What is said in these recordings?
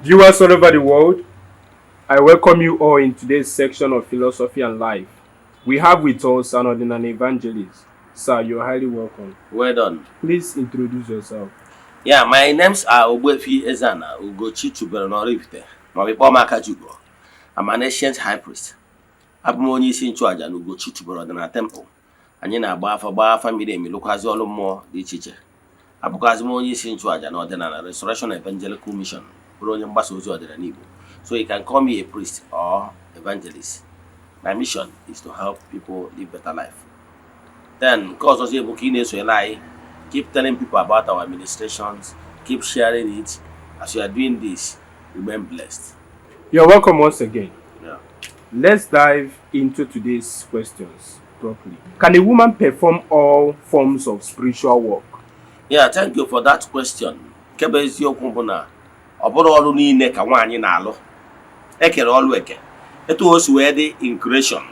Viewers all over the world, I welcome you all in today's section of Philosophy and Life. We have with us an Odinani evangelist. Sir, you're highly welcome. Well done. Please introduce yourself. Yeah, my names are Ogbuefi Ezana Ugochi Tubelu n'Oraifite, ma ọ bụ kpọọ m Akajiugo. I'm an ancient high priest. Abụ m onye isi nchụaja na Ugochi Tubelu Ọdịnala Temple. Anyị na-agba afa, gbaa afa miri emi, lụkwazị ọrụ mmụọ dị iche iche. Abụkwazị m onye isi nchụaja na Ọdịnala Restoration Evangelical Mission, bụrụ onye mgbasa ozi ọdịnala Igbo. So you can call me a priest or evangelist. My mission is to help people live better life. Then nke ọzọzi bụ ka ị na-esonyere anyị, keep telling people about our administrations, keep sharing it. As you are doing this, remain blessed. You're welcome once again. Yeah. Let's dive into today's questions properly. Can a woman perform all forms of spiritual work? Yeah, thank you for that question. Nke bụ eziokwu bụ na ọ bụrụ ọrụ niile ka nwaanyị na-alụ. Ekere ọrụ eke. Etu o si wee dị in creation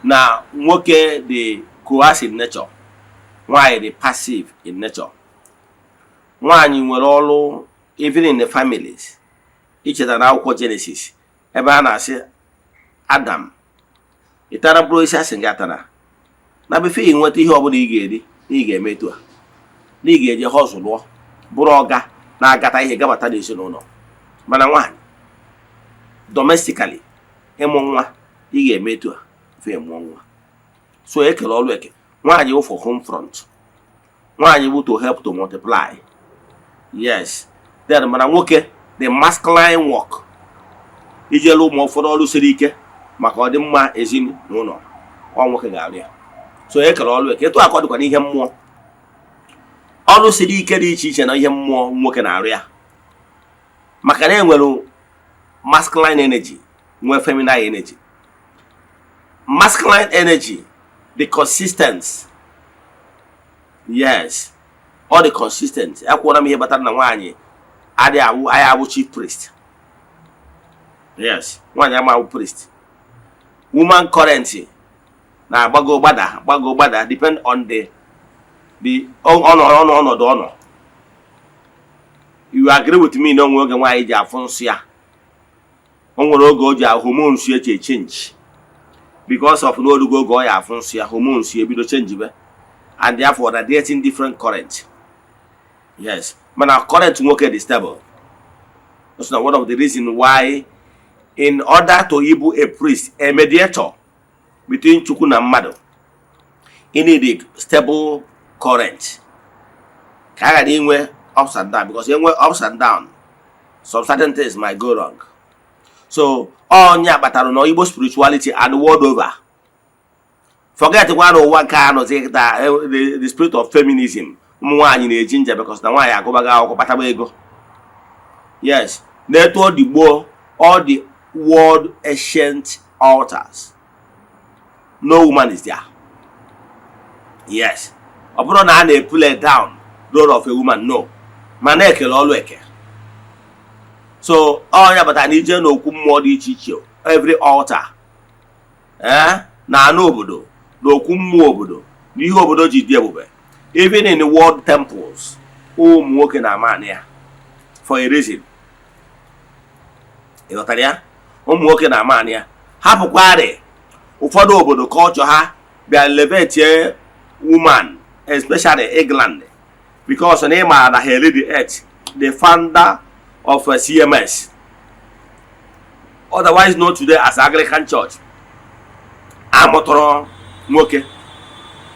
na nwoke dị coercive in nature, nwaanyị dị passive in nature. Nwaanyị nwere ọrụ even in the families. Icheta na akwụkwọ Genesis ebe a na-asị Adam, ị tara mkpụrụ osisi asị gị atara na befe ị nweta ihe ọbụla ị ga-eri, na ị ga-eme etu a, na ị ga-eje hustle lụọ, bụrụ ọga na-agata ihe gabata n'ezinụlọ. Mana nwaanyị, domestically, ịmụ nwa, ị ga-eme etu a fe mụọ nwa. So ekele ọrụ eke. Nwaanyị wụ for home front, nwaanyị bụ to help to multiply, yes. Then mana nwoke, the masculine work, ijelu ụmụ ụfọdụ ọrụ siri ike maka ọdịmma ezinụlọ, ọ nwoke ga-arụ ya. So ekele ọrụ eke. Etu akọ dịkwa n'ihe mmụọ, ọrụ siri ike dị iche iche na ihe mmụọ, nwoke na-arụ ya, maka na enwere masculine energy, nwee feminine energy. Masculine energy dị consistent, yes, ọ dị consistent. Ekwuola m ihe kpatara na nwaanyị adịghị awụ anyị awụ chief priest. Yes, nwaanyị ama awụ priest. Woman current na-agbago gbada, gbago gbada, depend on the ọnọdụ ọnọdụ ọnọ. You agree with me na onwe oge nwaanyị ji afụ nsọ ya, o nwere oge o ji hormones ya eche change because of n'orugo oge ọ ya afụ nsọ ya, hormones ya ebido change be and therefore radiating different current. Yes, mana current nwoke dị stable. That's not one of the reason why in order to ịbụ a priest, a mediator between Chukwu na mmadụ, you need a stable current ka a ghara inwe ups and down, because enwe ups and down, some certain things might go wrong. So onye kpatara na Igbo spirituality and world over, forget kwa na ụwa nke a nọzi kịta, the spirit of feminism, ụmụ nwaanyị na-eji nje because na nwaanyị agụbaghị akwụkwọ, kpataba ego. Yes, na-etu ọ dị gboo, all the world ancient altars, no woman is there. Yes, ọ bụrụ na a na-epule down role of a woman, no, ma na-ekele ọlụ eke. So ọ ya batara na ije n'okwu mmụọ dị iche iche, every altar, na anụ obodo, na okwu mmụọ obodo, na ihe obodo ji dị ebube, even in the world temples, ụmụ nwoke na-ama anị ya for a reason. Ị ghọtara ya? Ụmụ nwoke na-ama anị ya. Hapụkwarị ụfọdụ obodo, culture ha bịa elevate woman, especially England, because na ị maara na Henry the Eighth, the founder of CMS, otherwise known today as Anglican Church, amụtụrụ nwoke,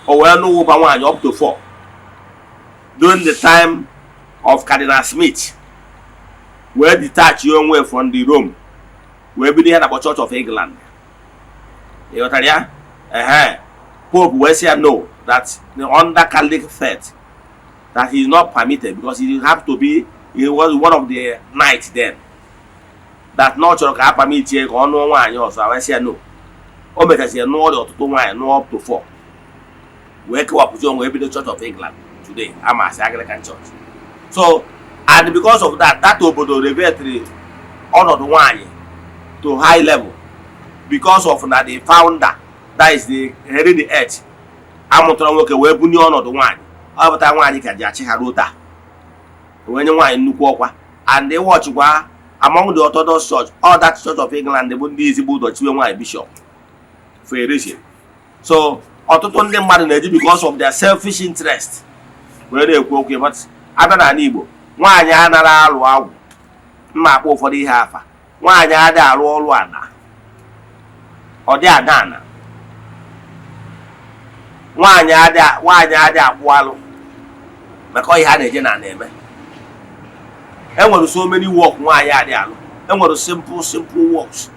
o wee lụọ ụba nwaanyị up to four during the time of Cardinal Smith, wee detach onwe from the Rome, wee bido ihe na-akpọ Church of England. Ị ghọtara ya? Ehe, Pope wee sị ya no, that the under Catholic faith, that he is not permitted because he have to be, he was one of the knights then, that na ọ chọrọ ka a permitie ka ọ nụọ nwaanyị ọzọ. Wee sị ya no. O mechaziri nụọ dị ọtụtụ nwaanyị, nụọ up to four, wee kewapụzi onwe, ebido Church of England today ama asị Anglican Church. So and because of that, that obodo elevatiri ọnọdụ nwaanyị to high level because of na the founder, that is the Henry the Eighth, amụtara nwoke, wee bunye ọnọdụ nwaanyị. Ọ pụtara nwaanyị ka ji achị ha ruo taa, wee nye nwaanyị nnukwu ọkwa. And ịwọchịkwa among the Orthodox Church, all that Church of England bụ ndị ezigbo ụzọ chiwe nwaanyị bishop for a reason. So ọtụtụ ndị mmadụ na-eji because of their selfish interest wee na-ekwu okwu. But abịa n'ala Igbo, nwaanyị anara alụ agwụ, mma akpọ ụfọdụ ihe afa. Nwaanyị adịghị arụ ọrụ ana, ọ dị ada ana. Nwaanyị adị akpụ alụ maka ihe a na-eje na ana eme. Enwere so many work nwaanyị adị alụ. Enwere simple simple works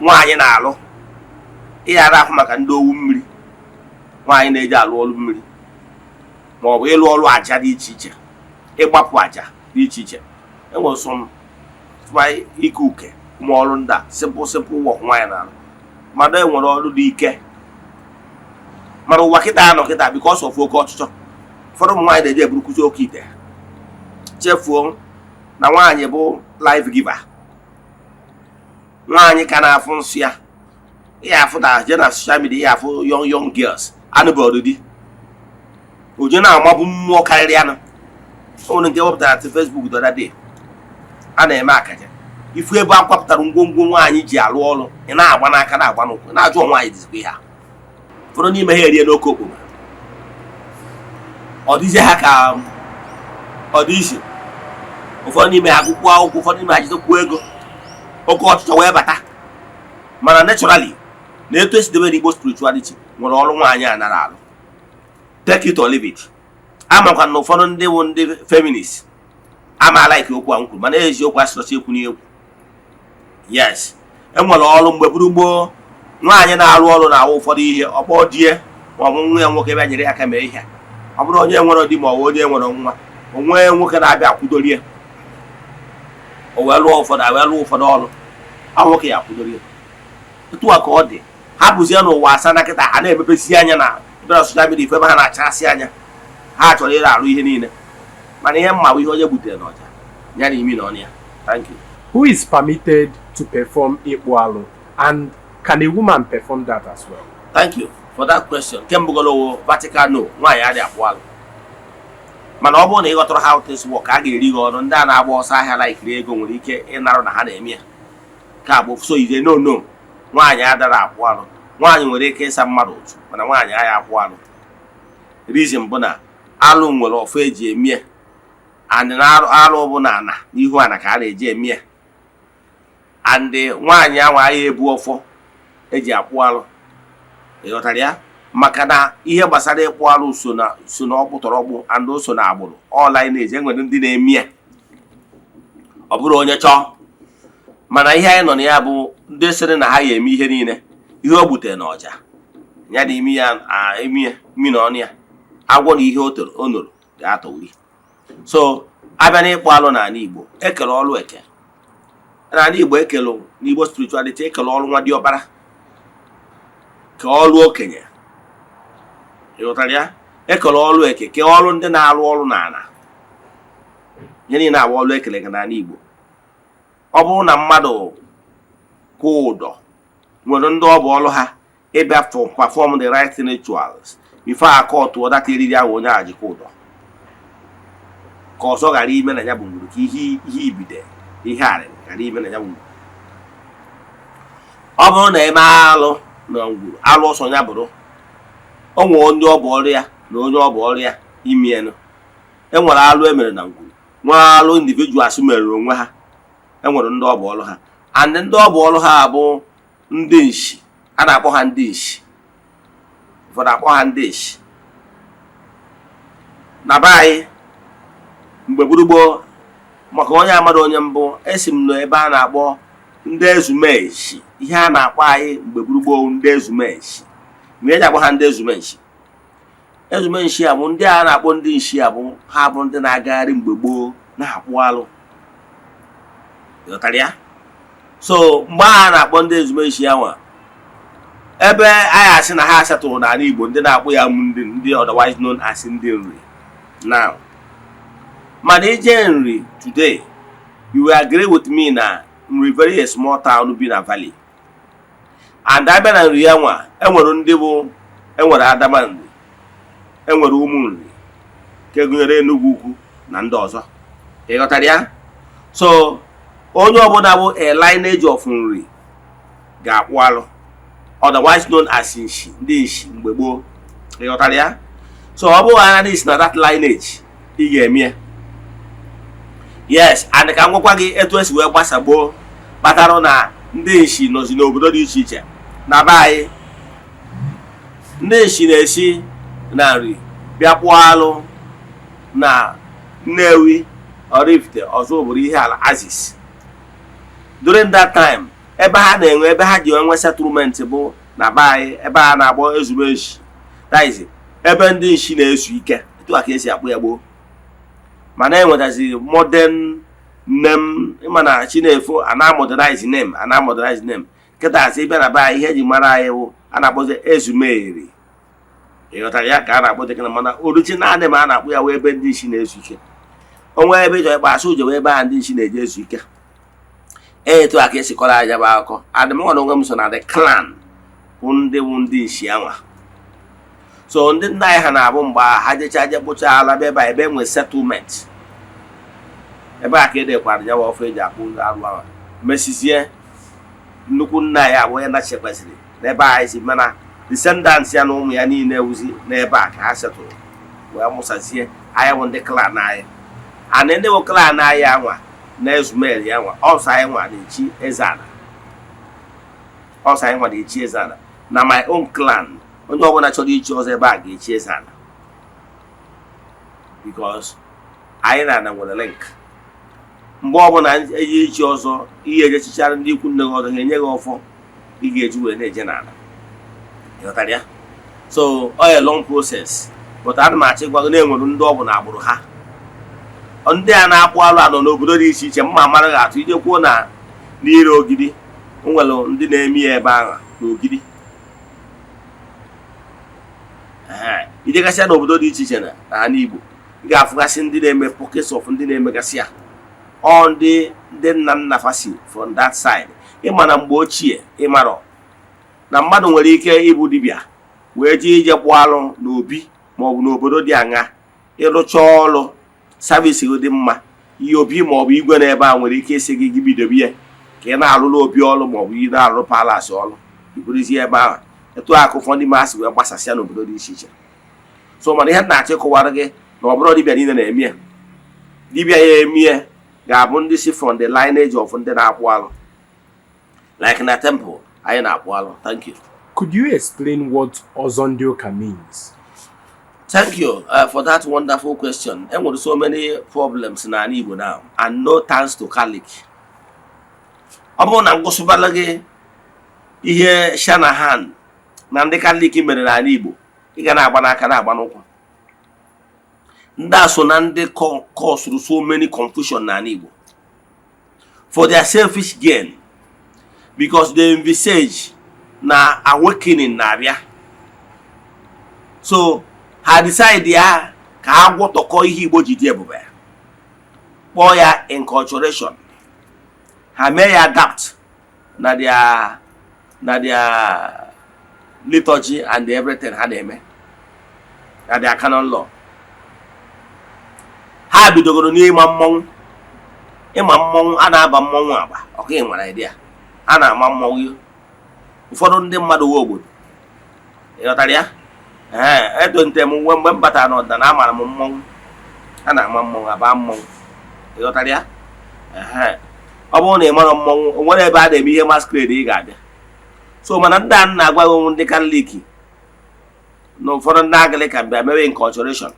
nwaanyị na-alụ. Ịghara ahụ maka ndị owu mmiri, nwaanyị na-eji alụ ọrụ mmiri, ma ọ bụ ịlụ ọrụ aja dị iche iche, ịgbapụ aja dị iche iche. Enwere some ike uke ụmụ ọrụ ndị a, simple simple work nwaanyị na-alụ. Mana enwere ọrụ dị ike. Mana ụwa kịta anọ kịta, because of oke ọchịchọ, ụfọdụ ụmụ nwaanyị na-eji eburukwuzi oke ite, chefuo na nwaanyị bụ life giver. Nwaanyị ka na-afụ nsọ ya, ihe afụ na je na social media, ihe afụ young young girls anụbọdụ di, oje na-amabụ mmụọ karịrị anụ. O nwere nke wepụtara na Facebook the other day, a na-eme akaja. Ifu ebe a kwapụtara ngwongwo nwaanyị ji alụ ọrụ, ị na-agba n'aka, na-agba n'ụkwụ, na-ajụ nwaanyị dịzikwa ihe a. Ụfọdụ n'ime ha erie n'oke okpoma, ọ dịzie ha ka ọ dị isi. Ụfọdụ n'ime ha akwụkwọ akwụkwọ, ụfọdụ n'ime ha jidekwuo ego, oke ọchịchọ wee bata. Mana naturally, na etu esi debe n'Igbo spirituality, nwere ọrụ nwaanyị a nara alụ. Take it or leave it. Amakwa na ụfọdụ ndị bụ ndị feminist amaala ike okwu a m kwuru, mana eziokwu asịrọcha ekwu n'ekwu. Yes, enwere ọrụ mgbe buru gboo nwaanyị na-arụ ọrụ na-awụ ụfọdụ ihe ọkpọ die ma ọ bụ nwa ya nwoke bịa nyere ya aka mee ihe a. Ọ bụrụ onye nwere di ma ọ bụ onye nwere nwa, onwe nwoke na-abịa akwụdorie, o wee lụọ ụfọdụ, wee lụọ ụfọdụ ọrụ a nwoke ya akwụdorie. Etu a ka ọ dị. Ha bụzie n'ụwa asa na kịta, ha na-emepesi anya na ebe na social media, ife ebe ha na-achasị anya, ha chọrọ ịra arụ ihe niile. Mana ihe mma bụ ihe onye gbutere n'ọja ya na imi na ọnụ ya. Thank you. Who is permitted to perform Ikpu Alu, and can a woman perform that as well? Thank you for that question. Nke mbụ golo vertical, no, nwaanyị adịghị akwụ alụ. Mana ọ bụrụ na ị ghọtara how things work, a ga-eri gị ọrụ. Ndị a na-agba ọsọ ahịa laikiri ego nwere ike ịnarụ na ha na-eme ya ka bụ so ize. No, no, nwaanyị adara akwụ alụ. Nwaanyị nwere ike ịsa mmadụ ụtụ, mana nwaanyị agha akwụ alụ. Reason bụ na alụ nwere ọfọ eji eme ya, and na alụ bụ na ana n'ihu ana ka a na-eji eme ya, and nwaanyị ahụ agha ebu ọfọ eji akwụ alụ. Ị ghọtara ya? Maka na ihe gbasara ịkpụ alụ so na ọkpụtọrọkpụ, and o so na agbụrụ all lineage. Enwere ndị na-eme ya, ọ bụrụ onye chọọ. Mana ihe anyị nọ na ya bụ ndị sịrị na ha ya eme ihe niile. Ihe o gbutere na ọja ya na imi ya, imi ya, imi na ọnụ ya, agwọ na ihe o toro o noro ga-atọ uri. So abịa n'ịkpụ alụ n'ala Igbo, ekele ọrụ eke n'ala Igbo, ekele n'Igbo spirituality, ekele ọrụ nwa diọkpara ka ọrụ okenye. Ị ghọtara ya? Ekele ọrụ eke, kee ọrụ ndị na-arụ ọrụ n'ala. Ihe niile abụ ọrụ ekele ga n'ala Igbo. Ọ bụrụ na mmadụ kwụ ụdọ, nwere ndị ọ bụ ọrụ ha ịbịa for perform the right rituals before akọtụọ data eriri ahụ onye ahụ jikwa ụdọ, ka ọzọ ghara ime na ya bụ ngwuru, ka ihe ibide ihe arịrị ghara ime na ya bụ ngwuru. Ọ bụrụ na eme alụ na ngwuru, alụ ọsọ ya bụrụ o nwere ndị ọ bụ ọrụ ya na onye ọ bụ ọrụ ya imienụ. E nwere alụ emere na ngwuru, nwee alụ individuals mere onwe ha. E nwere ndị ọ bụ ọrụ ha, and ndị ọ bụ ọrụ ha bụ ndị nshi. A na-akpọ ha ndị nshi, ụfọdụ akpọ ha ndị nshi. Na be anyị mgbe gburugburu, maka onye amara onye mbụ, esi m n'ebe a na-akpọ ndị ezumeshi. Ihe a na-akpọ anyị mgbe gburugburu, ndị ezumeshi. Mgbe eji akpọ ha ndị ezumeshi, ezumeshi a bụ ndị a na-akpọ ndị nshi, a bụ ha bụ ndị na-agagharị mgbe gboo na-akpụ alụ. Ịghọtara ya? So mgbe a na-akpọ ndị ezumeshi anwa, ebe anyị asị na ha asatụrụ n'ala Igbo, ndị na-akpụ ya ndị otherwise known as ndị Nri now. Mana ije Nri today, you will agree with me na Nri very a small town bi na valley, and abịa na Nri ya nwa, enwere ndị bụ, enwere Adama Nri, enwere ụmụ Nri nke gụnyere Enugu Ukwu na ndị ọzọ. Ị ghọtara ya? So onye ọbụla bụ a lineage of Nri ga-akpụ alụ, otherwise known as nshi, ndị nshi mgbe gboo. Ịghọtara ya? So ọ bụghị anya n'isi na that lineage ị ga-eme ya. Yes, and ka m gwakwa gị etu esi wee gbasa gboo kpatara na ndị nshi nọzi n'obodo dị iche iche na be anyị. Ndị nshi na-esi na Nri bịa kpụọ alụ na Nnewi, Oraifite, Ozubulu, Ihiala axis. During that time, ebe ha na-enwe, ebe ha ji enwe settlement bụ na be anyị, ebe a na-akpọ Ezumezu, that is ebe ndị nshi na-ezu ike. Etu a ka esi akpụ ya gboo, mana enwetazi modern name. Ịma na Chinefo ana modernize name, ana modernize name. Kịta asị ịbịa na be anyị, ihe eji mara anyị bụ a na-akpọzi Ezumeri. Ịghọtara ya? Ka a na-akpọ dịka, mana original name a na-akpụ ya wee ebe ndị nshi na-ezu ike. Onwe ebe ịchọ ịkpa asụ uje ebe a ndị nshi na-eje ezu ike. Etu a ka esi kọrọ anya bụ akụkọ. Adịm nwa onwe m so na the clan bụ ndị bụ ndị nshi anwa. So ndị nna anyị ha na-abụ mgbe ha jecha je kpụchaa ala bịa ebe a, ebe e nwere settlement, ebe a ka edekwara ya bụ ọfọ eji akpụ arụ ahụ. Mesizie nnukwu nna ya abụ onye nachekwaziri n'ebe anyị si, mana descendants ya na ụmụ ya niile wuzi n'ebe a ka ha setụrụ wee mụsazie anyị bụ ndị clan anyị. And ndị bụ clan anyị anwa na Ezumeri ya nwa ọsọ anyị nwa na-echi eze ala, ọsọ anyị nwa na-echi eze ala na my own clan. Onye ọbụla chọrọ ichi ọzọ ebe a ga-echi eze ala, because anyị na ana nwere link. Mgbe ọbụla eji ichi ọzọ, ihe ejechichara ndị ikwu nne gị ọzọ ga-enye gị ọfọ ị ga-eji wee na-eje n'ala. Ịghọtara ya? So ọ ya long process, but ana m achọ ịgwa gị na enwere ndị ọ bụ na agbụrụ ha, ndị a na-akpụ alụ anọ n'obodo dị iche iche. Mma mara gị atụ, ije kwuo na n'ire Ogidi, o nwere ndị na-eme ya ebe ahụ n'Ogidi. Ee, ijegasịa n'obodo dị iche iche na n'ala Igbo, ị ga-afụgasị ndị na-eme, pockets of ndị na-emegasị ya. Ọ ndị nna nna fasi from that side. Ịma na mgbe ochie, ịmarọ na mmadụ nwere ike ịbụ dibịa wee jee ije kpụọ alụ n'obi maọbụ n'obodo dị aṅa, ịrụcha ọrụ service gị dị mma, ihe obi maọbụ igwe n'ebe a nwere ike isi gị gị bidobe ya ka ị na-arụrụ obi ọrụ maọbụ ị na-arụrụ palace ọrụ, iburuzie ebe ahụ. Etu akụ ụfọdụ ime asị wee gbasasịa n'obodo dị iche iche. So mana ihe m na-achọ ịkọwara gị na ọ bụrụ dibịa niile na-eme ya. Dibịa ya eme ya ga-abụ ndị si from the lineage of ndị na-akpụ alụ, like na temple anyị na-akpụ alụ. Thank you. Could you explain what Ọzọ ndị ụka means? Thank you for that wonderful question. E nwere so many problems n'ala Igbo now, and no thanks to Catholic. Ọ bụrụ na ngụsịbala gị ihe Shanahan na ndị Catholic mere n'ala Igbo, ị ga na-agba n'aka, na-agba n'ụkwụ. Ndị a so na ndị caused so many confusion n'ala Igbo for their selfish gain, because they envisage na awakening na-abịa. So ha decide ya ka ha gwọtọkọ ihe Igbo ji dị ebube, kpọọ ya inculturation. Ha mee ya adapt na their liturgy and everything ha na-eme na their canon law. Ha bidogoro n'ịma mmọnwụ, ịma mmọnwụ a na-aba mmọnwụ agba ọka. Ị nwere idea a na-ama mmọnwụ ụfọdụ ndị mmadụ nwe obodo. Ịghọtara ya? Ee, etonte m nwe mgbe m batara n'ọdịnala, amara m mmọnwụ a na-ama mmọnwụ, aba mmọnwụ. Ịghọtara ya? Ee, ọ bụrụ na ị mara mmọnwụ, o nwere ebe a na-eme ihe masquerade ị ga-abịa. So mana ndị a na-agwa gị, ndị Katọlik na ụfọdụ ndị Anglican bịa mewe inculturation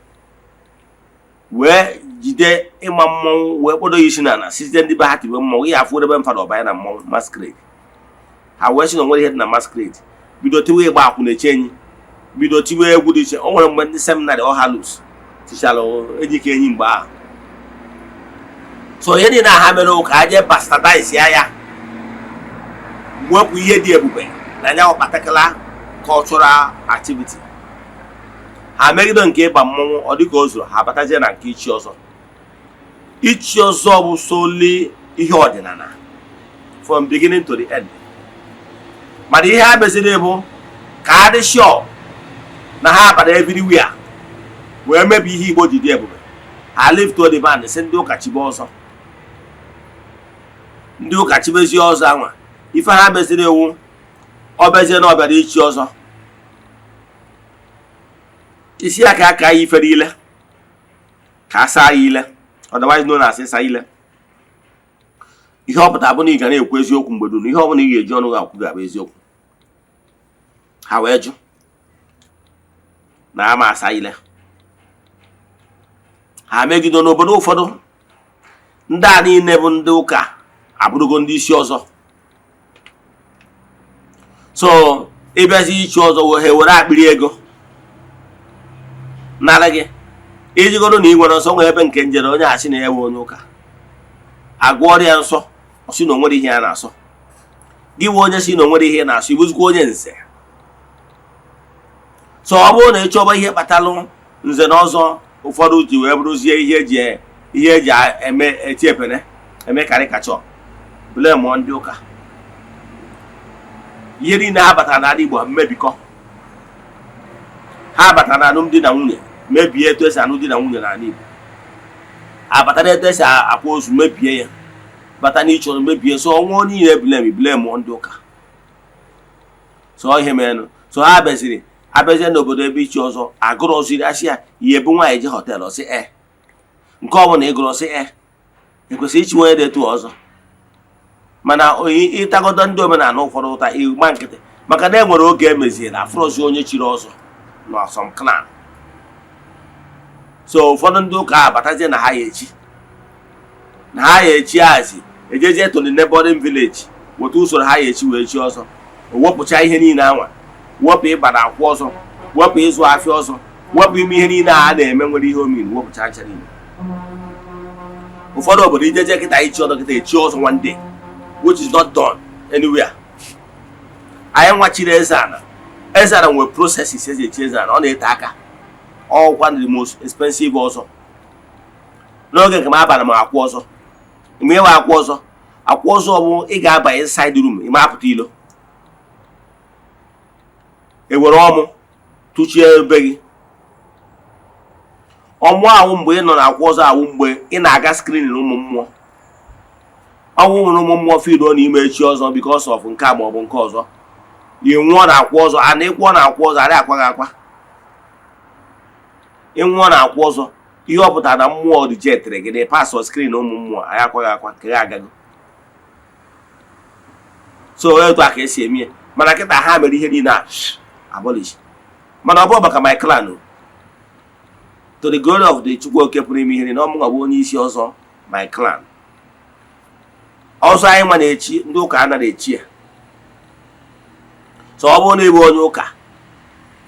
wee jide ịma mmọnwụ wee kpodo ya isi n'ala site ndị be ha tiwe mmọnwụ ya afụ ebe mfada ọbanye na mmọnwụ masquerade. Ha wee sị na onwere ihe dị na masquerade, bido tiwe ịgba akwụna, eche enyi, bido tiwe egwu dị iche. O nwere mgbe ndị seminary ọhalus tichara ejike enyi mgbe ahụ. So ihe niile ha mere ụka ha jee bastardize ya, ya wepụ ihe dị ebube na ya particular cultural activity. Ha megide nke ịba mmọnwụ, ọ dịka o zuru ha, batazie na nke ichi ọzọ. Ichi ọzọ bụ solely ihe ọdịnala from beginning to the end, mana ihe ha meziri bụ ka ha dị sure na ha bara everywhere wee mebi ihe Igbo ji dị ebube. Ha lift to the band si ndị ụka chibe ọzọ. Ndị ụka chibezie ọzọ anwa, ife ha meziri ewu ọ bezie na ọ bịara ichi ọzọ, isi ya ka aka ya ifere ile ka a saa ya ile, otherwise known as ịsa ile. Ihe ọ pụtara bụ na ị ga na-ekwu eziokwu mgbe dum. Ihe ọ bụla ị ga-eji ọnụ gị akwụ ga-abụ eziokwu. Ha wee jụ na ama asa ile. Ha megide n'obodo ụfọdụ, ndị a niile bụ ndị ụka abụrụgo ndị isi ọzọ. So ịbịazi ichi ọzọ, wee ha were akpịrị ego nara gị ijigoro na ị nwere nsọ. Nwere ebe nke njere, onye asị na ya bụ onye ụka, agwọrọ ya nsọ, ọ sị na o nwere ihe ya na-asọ. Gị bụ onye si na o nwere ihe na-asọ, ibuzikwa onye nze. So ọ bụrụ na ị chọba ihe kpatalụ nze na ọzọ ụfọdụ ji wee bụrụzie ihe eji eme eti epene, eme karikachọ, blame ndị ụka. Ihe niile ha batara n'ala Igbo mmebikọ. Ha batara na alụmdi na nwunye, mebie etu esi anụ di na nwunye n'ala Igbo. Abatara etu esi akwa ozu, mebie ya. Bata n'iche ọrụ, mebie. So ọnwụ niile, blame, blame ndị ụka. So ihe merenụ, so ha bịaziri abịazie n'obodo ebe ichi ọzọ agụrọziri, asị ya ihe bụ nwaanyị je hotel, ọsị e nke ọ bụla ịgụrụ, ọsị e ekwesịrị ichi onye dị etu ọzọ. Mana ịtagodo ndị omenala ụfọdụ ụta, ịgba nkịtị, maka na e nwere oge emeziere afụrọzi onye chiri ọzọ na some clan. So ụfọdụ ndị ụka abatazie na ha ya echi, na ha ya echi azi ejezie to the neighboring village, weta usoro ha ya echi wee chi ọzọ. O wepụcha ihe niile anwa, wepụ ịba na akwụ ọzọ, wepụ ịzụ afịa ọzọ, wepụ ime ihe niile a na-eme nwere ihe omiri, wepụcha ncha niile. Ụfọdụ obodo ijeje kịta ichi ọzọ kịta, echi ọzọ one day, which is not done anywhere. Anyị nwachiri eze ana. Eze ana nwere processes eji echi eze ana. Ọ na-ete aka, ọkwa the most expensive ọzọ. N'oge nke m abara m akwụ ọzọ. Mgbe ịwa akwụ ọzọ, akwụ ọzọ bụ ị ga-aba inside room, ị ma apụta ilo, ewere ọmụ tụchie ebe gị. Ọmụ ahụ, mgbe ị nọ na akwụ ọzọ awụ, mgbe ị na-aga screening ụmụ mmụọ, ọnwụ nwere ụmụ mmụọ fido n'ime echi ọzọ because of nke a ma ọ bụ nke ọzọ. Ị nwụọ na akwụ ọzọ, a na ịkwụọ na akwụ ọzọ, arị akwa gị akwa. Ị nwụọ na akwụ ọzọ, ihe ọ pụtara na mmụọ rejectịrị gị na pass screen ụmụ mmụọ, anyị akwaghị akwa nke gị agago. So etu a ka esi eme ya. Mana kịta ha mere ihe niile a abolish. Mana ọ bụrụ maka my clan o, to the glory of the Chukwu oke pụrụ ime ihe niile, ọmụnwa bụ onye isi ọzọ my clan. Ọzọ anyị nwa na-echi, ndị ụka anaghị echi ya. So ọ bụrụ na ị bụ onye ụka,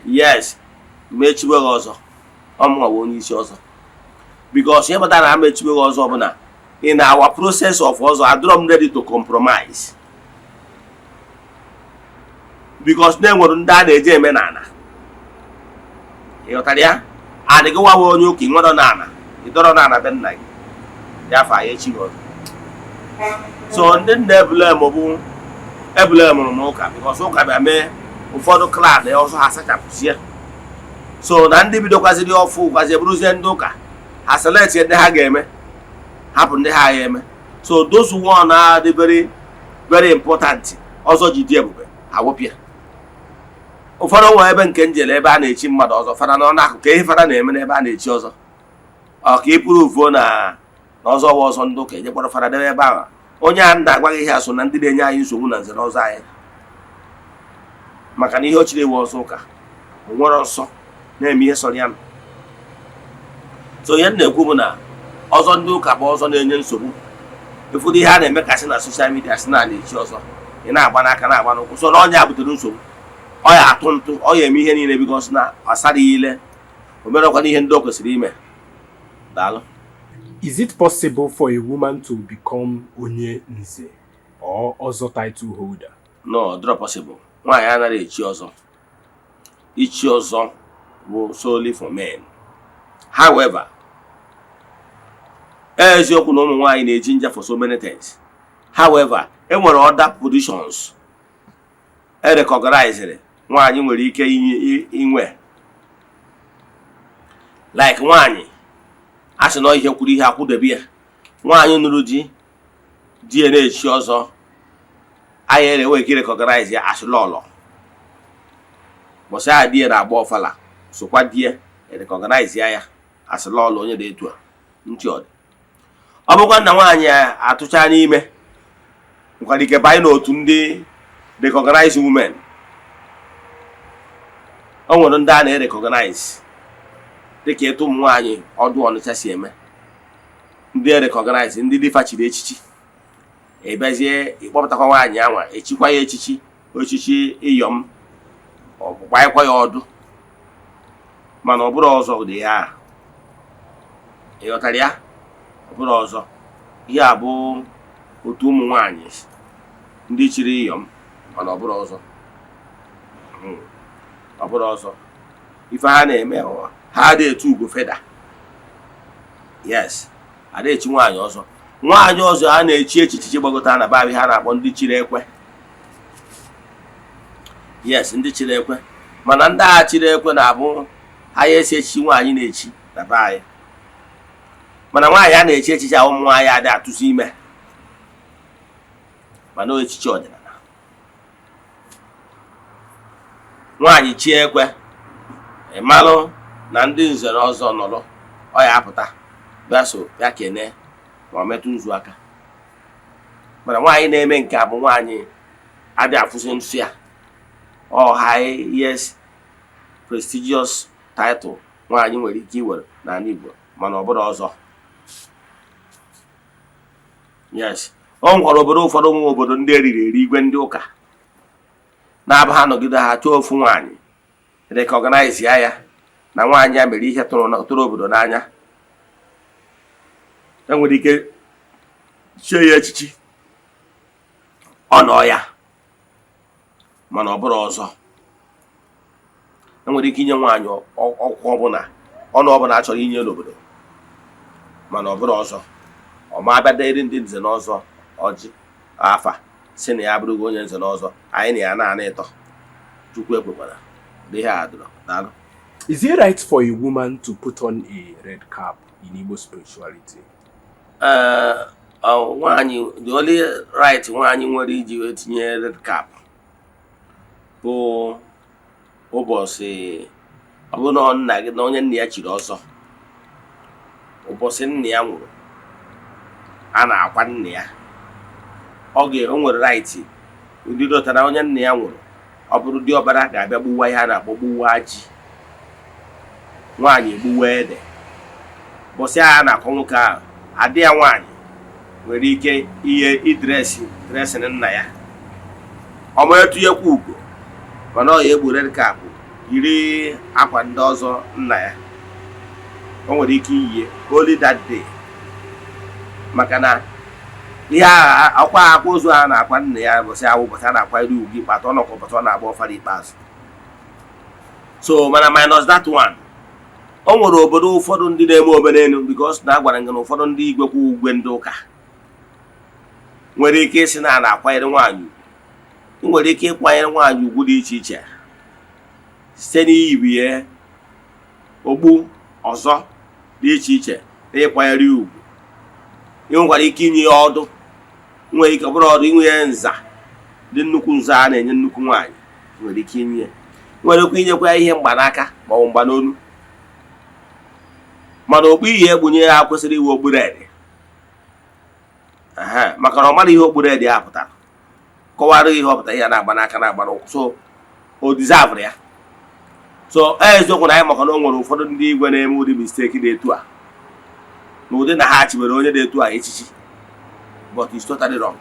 yes, ma echiwe gị ọzọ, ọmụnwa bụ onye isi ọzọ, because ihe kpatara na ama echiwe gị ọzọ bụ na in our process of ọzọ, adịrọ m ready to compromise, because na enwere ndị a na-eje eme n'ala. Ị ghọtara ya? Adịghị nwa onye ụka, ị nwere n'ala, ị dọrọ n'ala be nna gị ya afọ anyị echi gị ọzọ. So ndị nna eblame bụ eblame m ụka, because ụka bịa mee ụfọdụ clan ọzọ ha sachapụzie. So na ndị bidokwaziri ọfụ kwazi bụrụzie ndị ụka, ha select ndị ha ga-eme, hapụ ndị ha ya eme. So those one are the very very important ọzọ ji dị ebube, ha wepụ ya. Ụfọdụ nwe ebe nke njele ebe a na-echi mmadụ ọzọ, fada nọ n'akụkụ. Ihe fada na-eme n'ebe a na-echi ọzọ, ọ ka ị pụrụ uvuo na na ọzọ wa ọzọ ndị ụka ejekwara fada debe ebe ahụ. Onye a na-agwa gị ihe a so na ndị na-enye anyị nsogbu na nze na ọzọ anyị, maka na ihe o chiri ewu ọzọ ụka, o nwere nsọ na-eme ihe sọrọ ya nụ. So ihe m na-ekwu bụ na ọzọ ndị ụka bụ ọzọ na-enye nsogbu. Ụfọdụ ihe a na-emekasị na social media si na na-echi ọzọ, ị na-agba n'aka, na-agba n'ụkwụ. So na ọnya butere nsogbu. Ọ ya atụ ntụ, ọ ya eme ihe niile, because na asara ya ile, o merekwana ihe ndị o kwesịrị ime. Daalụ. Is it possible for a woman to become onye nze or ọzọ title holder? No, ọ dịrọ possible. Nwaanyị anaghị echi ọzọ. Ichi ọzọ bụ solely for men. However, eziokwu na ụmụ nwaanyị na-eji nja for so many things. However, e nwere other positions e recognized nwaanyị nwere ike inwe, like nwaanyị a sị na ihe kwuru ihe akwụdebe ya, nwaanyị nụrụ di. Di ya na-echi ọzọ, anyị enweghị ike recognize ya as lọlọ. Bọsị ahụ di ya na-agba ọfala, sokwa di ya recognize ya as lọlọ onye dị etu a. Ntị ọ dị, ọ bụkwa na nwaanyị atụcha n'ime nwekwara ike banye n'otu ndị recognize women. O nwere ndị a na-erecognize, dịka etu ụmụ nwaanyị ọdụ Ọnịcha si eme, ndị erecognize, ndị dịfa chiri echichi. Ịbịazie ịkpọpụtakwa nwaanyị anwa, echikwa ya echichi, echichi ịyọm, ọ gbanyekwa ya ọdụ. Mana ọ bụrụ ọzọ dị ya, ị ghọtara ya? Ọ bụrụ ọzọ, ihe a bụ otu ụmụ nwaanyị ndị chiri ịyọm, mana ọ bụrụ ọzọ. Ọ bụrụ ọzọ, ife ha na-eme, ha adị etu ugo feda. Yes, ada echi nwaanyị ọzọ. Nwaanyị ọzọ a na-echi echichi gbagota na babị, ha na-akpọ ndị chiri ekwe. Yes, ndị chiri ekwe. Mana ndị agha chiri ekwe na-abụ ha ya esi echichi nwaanyị na-echi na be anyị. Mana nwaanyị a na-echi echichi ahụ, ụmụ nwaanyị adị atụzi ime, mana echichi ọdịnala, nwaanyị chie ekwe, ịmalụ na ndị nze na ọzọ nọrọ, ọ ya apụta bịa so bịa kene ma ọ metụ nzu aka. Mana nwaanyị na-eme nke a bụ nwaanyị adị afụzi nsọ ya. Ọ highest prestigious title nwaanyị nwere ike iwere n'ala Igbo, mana ọ bụrụ ọzọ. Yes, o nwekwara obodo ụfọdụ nwe obodo ndị eriri eri igwe ndị ụka na-aba ha nọgide, ha chọọ ofu nwaanyị, recognize ya, ya na nwaanyị a mere ihe tụrụ obodo n'anya. Enwere ike chie ya echichi, ọ nọ ya, mana ọ bụrụ ọzọ. Enwere ike inye nwaanyị ọkwa ọbụla, ọnụ ọbụla a chọrọ inye n'obodo, mana ọ bụrụ ọzọ, ọ ma abịa dịrị ndị nze na ọzọ ọjị afa, si na ya abụrụgo onye nze na ọzọ, anyị na ya na-ana ịtọ. Chukwu ekwekwara dị ihe a dụrọ. Daalụ. Is it right for a woman to put on a red cap in Igbo spirituality? Ee, nwaanyị, the only right nwaanyị nwere iji wee tinye red cap bụ ụbọchị ọ bụrụ na ọ nna gị na onye nna ya chiri ọzọ, ụbọchị nna ya nwụrụ a na-akwa nna ya, ọ ga o nwere right. Ụdị dọtara onye nna ya nwụrụ, ọ bụrụ diọkpara ga-abịa gbuwa ihe a na-akpọ gbuwa ji, nwaanyị egbuwa ede. Ụbọchị a na-akwa nwoke ahụ, adị ya nwaanyị nwere ike ihe idress dressing nna ya, ọ ma etunyekwa ugo, mana ọ ya egbu red cap, yiri akwa ndị ọzọ nna ya. O nwere ike iyie only that day, maka na ihe agha akwa akwa ozu a na-akwa nna ya ụbọchị ahụ, ụbọchị a na-akwanyere ugwu ikpeazụ, ọ nọkwa ụbọchị ọ na-agba ọfara ikpeazụ. So mana minus that one, o nwere obodo ụfọdụ ndị na-eme omenelu, because na agwara gị na ụfọdụ ndị igwe kwa ugwe ndị ụka nwere ike ịsị na a na-akwanyere nwaanyị ugwu. Ị nwere ike ịkwanyere nwaanyị ugwu dị iche iche site n'iyibi ogbu ọzọ dị iche iche na ịkwanyere ya ugwu. Ị nwekwara ike inye ya ọdụ, nwere ike ọ bụrụ ọdụ inwe ya nza dị nnukwu, nza a na-enye nnukwu nwaanyị nwere ike inye ya, nwerekwa inyekwa ya ihe mgbanaka ma ọ bụ mgbanolu. Mana okpu iyi ekpunye ya kwesịrị iwe okpu red, maka na ọ mara ihe okpu red ya pụtara, kọwara ihe ọ pụtara, ihe na-agba n'aka, na-agba n'ụkwụ, so o deserve ya. So eziokwu na anyị maka na o nwere ụfọdụ ndị igwe na-eme ụdị mistake dị etu a, na ụdị na ha chibere onye dị etu a echichi, but it's totally wrong.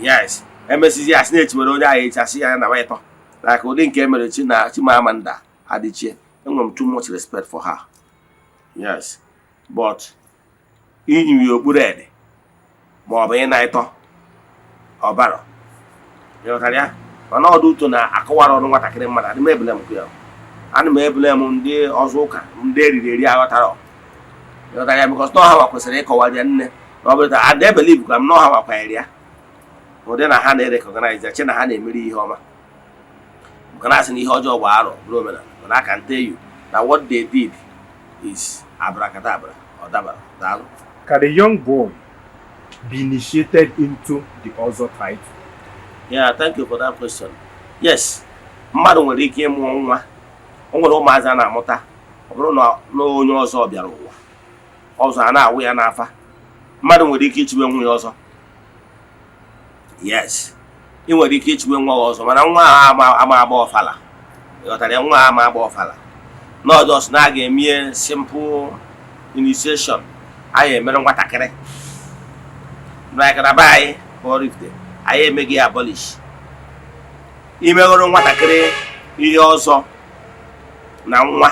Yes, emesizi asị na-echiwere onye ahụ echi, asị ya na ịtọ like ụdị nke emere chi na Chimamanda Adichie. Enwere m too much respect for her, yes, but inyiwe okpuru ede ma ọ bụ ịna ịtọ ọbara, ịghọtara ya? Mana ọdụ ụtọ na akọwara ọnụ nwatakịrị mmadụ adị m ebule m ya, ana m ebule m ndị ọzọ ụka, ndị eriri eri aghọtara, ịghọtara ya? Because na ọha kwesịrị ịkọwara ya nne na ọ bụrụ ta ada ebelieve ka m na ọha wakwanyere ya ụdị na ha na-erecognize ya, che na ha na-emeri ihe ọma, maka na asị na ihe ọjọọ bụ arụ bụrụ omenala. Mana I can tell you na what they did is abracadabra, ọ dabara. Daalụ. Can a young boy be initiated into the Ozo title? Yeah, thank you for that question. Yes, mmadụ nwere ike ịmụ nwa. O nwere ụmụazị a na-amụta, ọ bụrụ na onye ọzọ bịara ụwa ọzọ, a na-awụ ya n'afa. Mmadụ nwere ike ichiwe nwa ya ọzọ. Yes, ị nwere ike ichiwe nwa gị ọzọ, mana nwa ahụ ama agba ọfala. Ịghọtara ya? Nwa ahụ ama agba ọfala n'ọjọs na a ga-emie simple initiation anyị emere nwatakịrị like na be anyị bụ Oraifite. Anyị emeghị ya abolish. Imeghoro nwatakịrị ihe ọzọ na nwa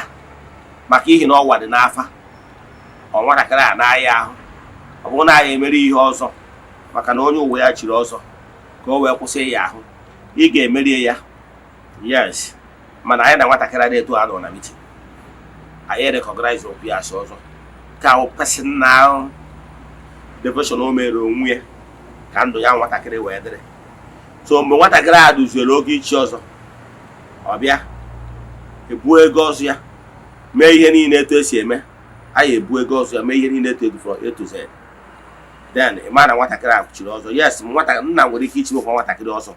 maka ihi na ọwa dị n'afa, ọ nwatakịrị a na-aya ahụ. Ọ bụrụ na anyị emere ihe ọzọ maka na onye ụwa ya chiri ọzọ ka o wee kwụsị ya ahụ, ị ga-emerie ya. Yes, mana anyị na nwatakịrị a na-eto anọ na meeting, anyị recognize okwu ya asị ọzọ ka ọ personal devotion o mere onwe ya ka ndụ ya nwatakịrị wee dịrị. So mgbe nwatakịrị a duziere oge ichi ọzọ, ọ bịa ebuo ego ọzọ ya, mee ihe niile etu esi eme. Anyị ebu ego ọzọ ya, mee ihe niile etu edu from A to Z. Then ị ma na nwatakịrị a chiri ọzọ. Yes, nwata nna nwere ike ichiwekwa nwatakịrị ọzọ.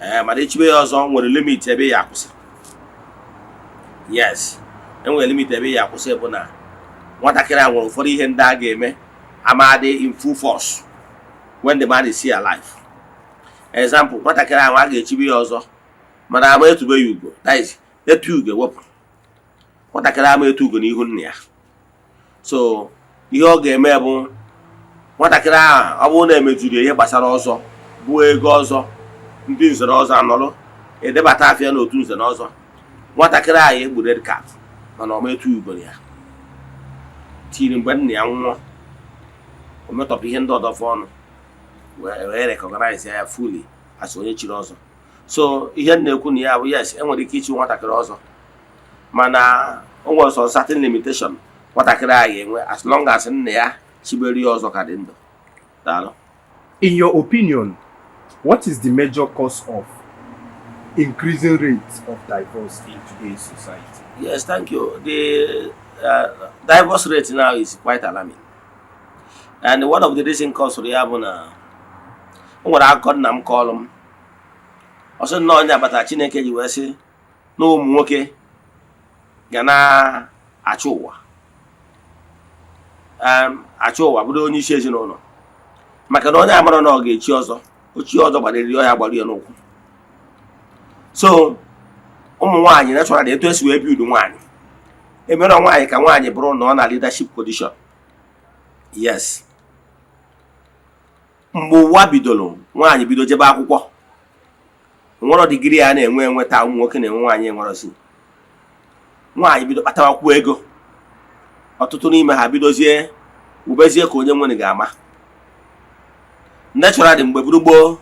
Ee, mana ichibe ya ọzọ nwere limit ebe ya akwụsị. Yes, enwere limit ebe ya akwụsị, bụ na nwatakịrị a nwere ụfọdụ ihe ndị a ga-eme amadị in full force when the man is still alive. Example, nwatakịrị ahụ a ga-echibe ya ọzọ, mana ama etube ya ugo. That is, etu ugo ewepụ nwatakịrị ama etu ugo n'ihu nna ya. So ihe ọ ga-eme bụ, nwatakịrị ahụ, ọ bụrụ na emejuru ihe gbasara ọzọ, bụ ego ọzọ, ndị nze na ọzọ anọrọ edebata afịa n'otu nze na ọzọ, nwatakịrị ahụ egbu red cap, mana ọ ma etu ugo ya tiri mgbe nna ya nwụọ, o metọpụ ihe ndị ọdọfọ ọnụ wee recognize ya fully as onye chiri ọzọ. So ihe m na-ekwu na ya bụ, yes, enwere ike ichi nwatakịrị ọzọ, mana o nwere some certain limitation nwatakịrị ahụ ga-enwe as long as nna ya chibere ya ọzọ ka dị ndụ. Daalụ. In your opinion, what is the major cause of increasing rate of divorce in today's society? Yes, thank you. The divorce rate now is quite alarming. And one of the reason cause ya bụ na o nwere akụkọ nna m kọọlụ m. Ọ sị na onye agbata Chineke ji wee sị na ụmụ nwoke ga na-achụ ụwa, achụ ụwa, bụrụ onye isi ezinụlọ, maka na onye amara na ọ ga-echi ọzọ, ochi ọzọ gbarịrị ya, gbara ya n'ụkwụ. So ụmụ nwaanyị, naturally, etu esi wee build nwaanyị, emere nwaanyị ka nwaanyị bụrụ na ọ na leadership position. Yes, mgbe ụwa bidoro, nwaanyị bido jebe akwụkwọ, nwere degree a na-enwe enweta ụmụ nwoke na-enwe, nwaanyị enwerozi. Nwaanyị bido kpatawakwu ego, ọtụtụ n'ime ha bidozie ubezie ka onye nwere ga-ama. Naturally, mgbe buru gboo,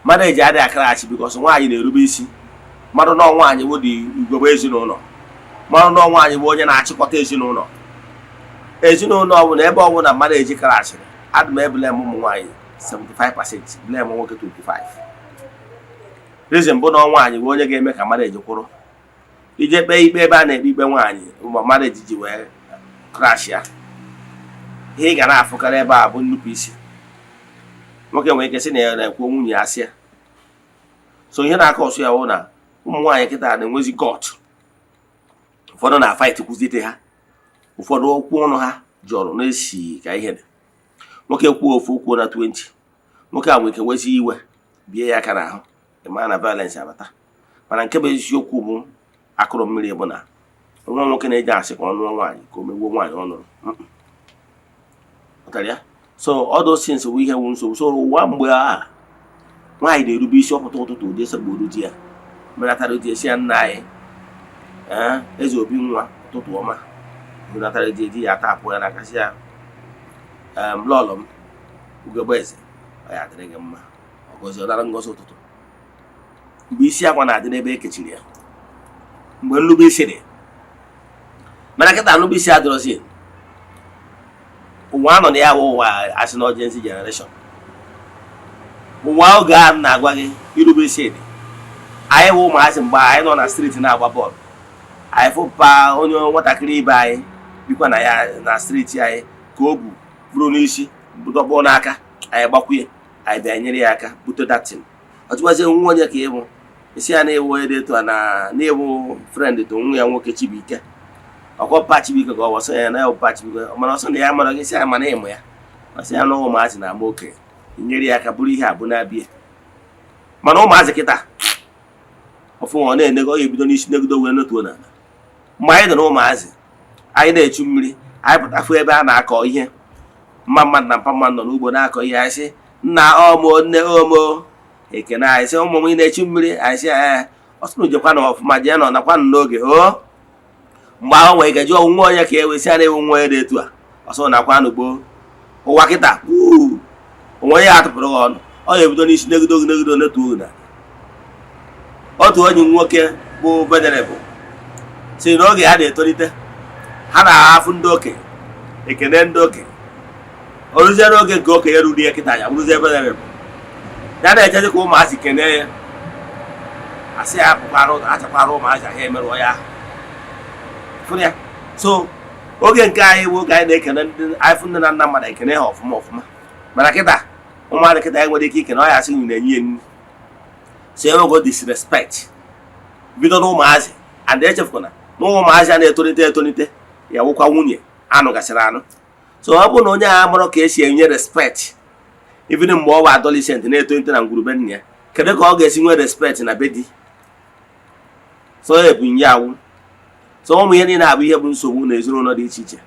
marriage adịghị akarachi because nwaanyị na-erube isi. Mmadụ nọ, nwaanyị bụ dị ugogbe ezinụlọ. Mmadụ nọ, nwaanyị bụ onye na-achịkọta ezinụlọ. Ezinụlọ ọbụla, ebe ọbụla mmadụ eji karachịrị, adị m eblame ụmụ nwaanyị 75%, blame nwoke 25. Reason bụ na nwaanyị bụ onye ga-eme ka marriage kwụrụ. Ije kpee ikpe ebe a na-ekpe ikpe nwaanyị ma marriage ji wee crash ya, ihe ị ga na-afụkarị ebe a bụ nnupụ isi. Nwoke nwere ike sị na ya na-ekwu, nwunye ya asị ya. So ihe na-aka ọsụ ya bụ na ụmụ nwaanyị kịta na-enwezi gut. Ụfọdụ na-afight kwuzite ha, ụfọdụ okwu ọnụ ha jọrọ na-esi ka ihe dị. Nwoke kwuo ofu, kwuo na 20, nwoke a nwere ike wezi iwe bie ya aka n'ahụ. Ịma na violence abata. Mana nke bụ eziokwu bụ akụrụ mmiri bụ na nwa nwoke na-eji asị ka ọ nụọ nwaanyị ka o megbuo nwaanyị ọ nụrụ. Pụtara ya. So all those things bụ ihe wu nsogbu. So ụwa mgbe a, nwaanyị na-erube isi. Ọpụta ụtụtụ, ụdị esekpuru di ya, menatara di esi ya, "Nna anyị, ee, eze obi nwa, ụtụtụ ọma." Hunatara di, di ya atapụ ya n'aka, sị ya, "Lọlọ m, ugegbe eze, ọ ya adịrị gị mma." Ọ gọzie, ọ nara ngọzi ụtụtụ. Mgbe isi akwa na-adị n'ebe e kechiri ya, mgbe nrube isi dị. Mana kịta, nrube isi adịrọzi. Ụwa anọ na ya bụ ụwa asị na urgency generation. Ụwa oge a na-agwa gị, irube isi dị. Anyị bụ ụmụazị, mgbe anyị nọ na street na-agba bọọlụ, anyị fụpa onye nwatakịrị ibe anyị bikwa na ya na street anyị ka o bu bụrụ n'isi. Dọkpụọ n'aka anyị, gbakwunye anyị, bịa nyere ya aka bute datin. Ọ tụgbazie nwa onye ka ịbụ isi ya na-ewu onye dị etu a na na-ewu friend to nwa ya nwoke Chibuike, ọkọ pa Chibuike ka ọ wọsọ ya na ya bụ pa Chibuike. Mana ọsọ na ya mara gị, si ya mana ịmụ ya, ọsị ya na ụmụazị na-ama okenye, nyere ya aka bụrụ ihe abụ na-abịa. Mana ụmụazị kịta ọfụ ọ na-enego, ọ ga-ebido n'isi negodo wee notuo n'ala. Mgbe anyị nọ na ụmụazị, anyị na-echu mmiri, anyị pụtafụ ebe a na-akọ ihe, mma mmadụ na mpa mmadụ nọ n'ugbo na-akọ ihe, anyị sị nna ọmụ, nne omo, ekene. Anyị sị ụmụ m, ị na-echu mmiri? Anyị sị ee. Ọ sị na ujekwa na ọfụma, jee nọ nakwa n'oge o. Mgbe ahụ nwere ike jụọ nwa onye ka e wee sị ya na-ewu nwa onye dị etu a, ọsọ nakwa n'ugbo. Ụwa kịta uu, onwe ya atụpụrụ gị ọnụ, ọ ga-ebido n'isi negido gị, negido netuo gị na otu onye nwoke bụ venerable si n'oge ha na-etolite, ha na-ahafụ ndị okenye, ekene ndị okenye. O ruzie n'oge nke okenye ruru ya kịta, ya bụrụzie venerable, ya na-echezi ka ụmụazị kene ya, asị ya pụkwara ụzọ, achakwara ụmụazị ahụ emerụọ ya ahụ. Fụrụ ya. So oge nke anyị bụ oge anyị na-ekene ndị anyị fụ, nne na nna mmadụ, ekene ha ọfụma ọfụma. Mana kịta, ụmụazị kịta anyị nwere ike ikene ọ ya, asị unu na-enye ya nri. So enwego disrespect bido na ụmụazị. And echefukwana na ụmụazị a na-etolite etolite ya wụkwa nwunye anụ gasịrị anụ. So ọ bụrụ na onye a mụrụ ka esi enye respect even mgbe ọ bụ adolescent na-etolite na ngwurube nna ya, kedu ka ọ ga-esi nwee respect na be di? So ya bụ nye awụ. So ụmụ ihe niile abụ ihe bụ nsogbu na ezinụlọ dị iche iche.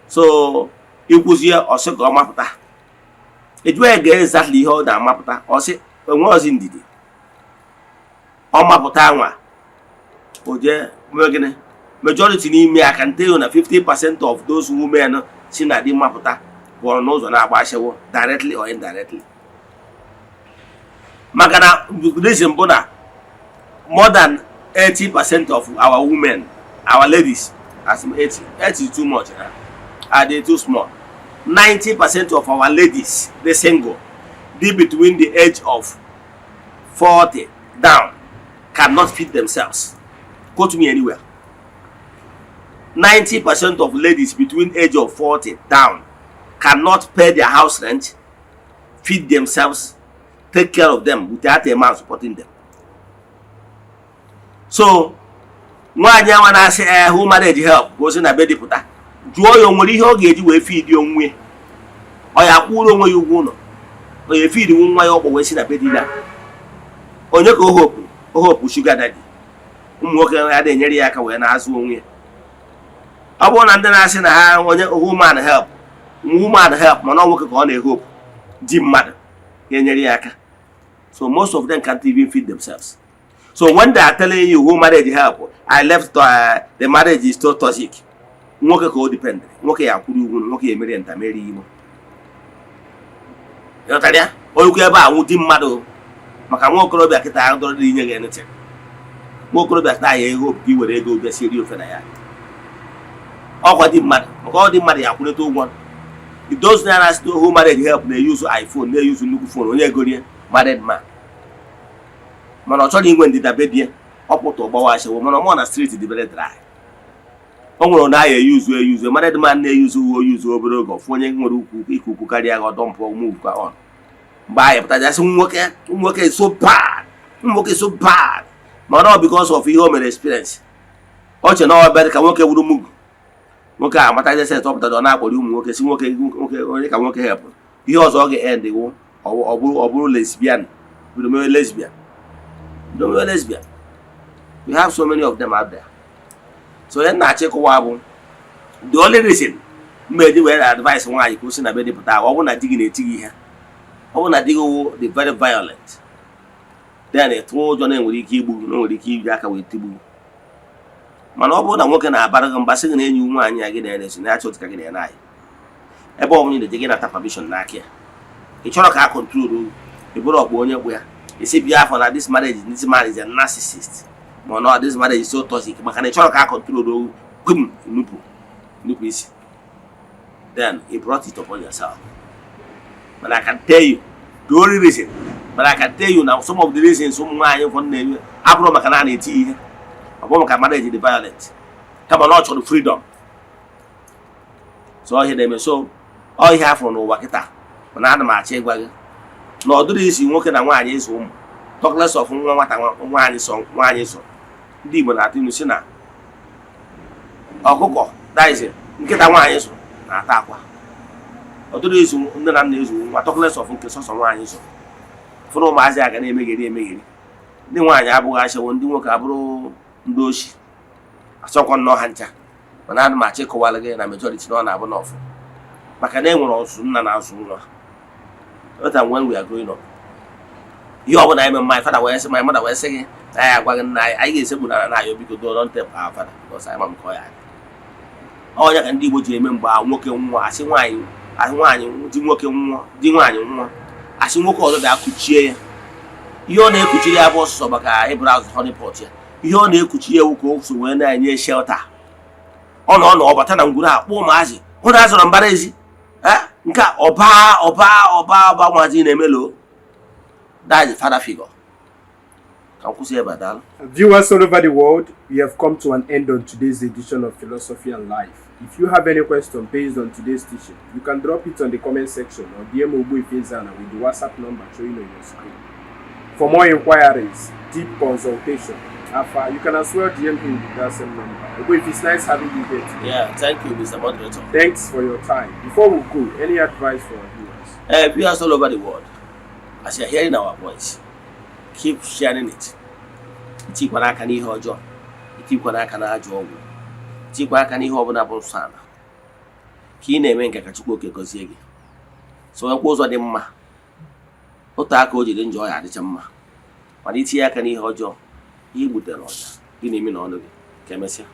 So ịkwụzie, ọsị ka ọ mapụta, ejuo ya ga exactly ihe ọ na-amapụta, ọsị enwe ọzi ndidi. Ọ mapụta anwa, o jee mee gịnị? Majority n'ime ya can tell you na 50% of those women si na di mapụta pụrụ n'ụzọ na-agba ashawo, directly or indirectly. Maka na reason bụ na more than 80% of our women, our ladies, as in 80, 80 is too much na, are they too small? 90% of our ladies dey single, dey between the age of 40 down, cannot feed themselves. Quote me anywhere. 90% of ladies between age of 40 down cannot pay their house rent, feed themselves, take care of them without a man supporting them. So nwaanyị anwa na-asị ee hụ marriage help ka o si na be di pụta, jụọ ya, o nwere ihe ọ ga-eji wee feed onwe ya? Ọ ya akwụrụ onwe ya ụgwọ ụlọ? Ọ ya efeedinwu nwa ya? Ọkpọ wee si na be di ya, onye ka o hope? O hope sugar daddy, ụmụ nwoke ya na-enyere ya aka wee na-azụ onwe ya. Ọ bụrụ na ndị na-asị na ha onye woman help, woman help, mana ọ nwoke ka ọ na-ehope, di mmadụ ga-enyere ya aka. So most of them can't even feed themselves. So when they are telling you who marriage help, I left, the marriage is so toxic, nwoke ka o depend, nwoke ya akwụrụ ugwu, nwoke ya emeri nta meri imo. Ịghọtara ya? Onye ebe a nwụ di mmadụ, maka nwa okorobịa kịta ahụ dọrọ inye gị anything. Nwa okorobịa kịta ya ego ka i were ego bịa sieri ofe na ya, ọkwa di mmadụ, maka ọ dị mmadụ ya akwụneta ụgwọ. Those na asị who marriage help na-euse iPhone, na-euse nnukwu phone, onye egorie married man, mana ọ chọrọ inwe ndịda be di ya, ọ pụta ọgbawa ashawo. Mana ọmụọ na street dị very dry. O nwere na aya eyuzu eyuzu married man na-eyuzu uwe oyuzu obere oge, ọfụ onye nwere ukwu ike ukwu karịa ga ọdọmpụ move ka on. Mgbe anyị pụtara asị nwoke, ụmụ nwoke so bad, ụmụ nwoke so bad, mana ọ because of ihe o mere experience. Ọ che na ọ bịara ka nwoke wuru mugu, nwoke a amataghị set. Ọ pụtara, ọ na-akpọrọ ụmụ nwoke, si nwoke, nwoke onye ka nwoke hepụ ihe ọzọ, ọ ga-end wụ ọ bụrụ lesbian, bido mewe lesbian, bido mewe lesbian. We have so many of them out there. So onye na-achọ ịkọwa bụ the only reason mma eji were advice nwaanyị ka o si na be dị pụta, ọ bụrụ na di gị na-eti gị ihe, ọ bụrụ na di gị wụ the very violent, then tụọ ụjọ na enwere ike igbu gị, na o nwere ike iji aka wee tigbu gị. Mana ọ bụrụ na nwoke na-abara gị mba, sị gị na enyi nwaanyị ya gị na-ere na achọ ka gị na ya na-ayị, ebe ọ bụla ị na-eje, gị nata permission n'aka ya, ị chọrọ ka a control ị, bụrụ ọkpụ onye kpụ ya isi bịa afọ na this marriage, this man is a narcissist, ma na this marriage is so toxic, maka na ị chọrọ ka a control gbim, nupụ nupụ isi, then you brought it upon yourself. But I can tell you the only reason, but I can tell you now some of the reasons ụmụ nwaanyị ụfọdụ na-eme abụrụ maka na a na-eti ihe, ọ bụrụ maka marriage dị violent, kama na ọ chọrọ freedom. So ọ ihe na-eme, so ọ ihe afọ n'ụwa kịta. Mana ana m achọ ịgwa gị na ọ dịrị isi nwoke na nwaanyị ịzụ ụmụ, talk less of nwa nwata nwaanyị sọ nwaanyị zụ. Ndị Igbo na-atụ ilu si na ọkụkọ daizi nkịta nwaanyị zụ na-ata akwa. Ọ dịrị izu nne na nna ezu nwa, talk less of nke sọsọ nwaanyị zụ. Fụrụ ụmụazị a ga na-emegheri emegheri. Ndị nwaanyị abụghị ashawo, ndị nwoke abụrụ ndị oshi. Asọkwa nnọọ ha ncha, mana ana m achọ ịkọwara gị na majority na ọ na-abụ n'ọfụ, maka na e nwere ọzụzụ nna na-azụ nwa. But when we are growing up, ihe ọ bụla anyị mee, my father wee sị, my mother wee sị gị na anyị agwa gị nna anyị, anyị ga-esekpu n'ala na-ayọ, "Biko, don't tell our father," because anyị ma m ka ọ ya adị. Ọnya ka ndị Igbo ji eme mgbe a nwoke nwụọ, asị nwaanyị, asị nwaanyị di nwoke nwụọ, di nwaanyị nwụọ, asị nwoke ọzọ bịa kuchie ya. Ihe ọ na-ekuchiri ya bụ ọsụsọ maka ịbụrụ azụ honeypot ya. Ihe ọ na-ekuchi ya ewu ka o so wee na-enye shelter. Ọ nọ ọbata na ngwuru akpọ ụmụazị hụ na azụrụ mbara ezi. Nke a ọba ọba ọba ọba ụmụazị na-emelo. That is father figure. Ka m kwụsị ebe a, daalụ. Viewers all over the world, we have come to an end on today's edition of Philosophy and Life. If you have any question based on today's teaching, you can drop it on the comment section or DM Ogbuefi Ezana with the WhatsApp number showing on your screen. For more inquiries, deep consultation, Afa, you can as well DM him with that same number. Ogbuefi, it's nice having you here today. Yeah, thank you, Mr. Moderator. Thanks for your time. Before we go, any advice for our viewers? Viewers all over the world, as you're hearing our voice, keep sharing it. Itikwana aka n'ihe ọjọọ, itikwana aka n'ajọ ọgwụ, tikwa aka n'ihe ọbụla bụ nsọ ala. Ka ị na-eme nke ka Chukwu oke gọzie gị. Sowekwa ụzọ dị mma. Otu aka o jiri njọ ya adịcha mma, mana itinye aka n'ihe ọjọọ, ihe gbutere ọja gị na imi na ọnụ gị. Ka emesịa.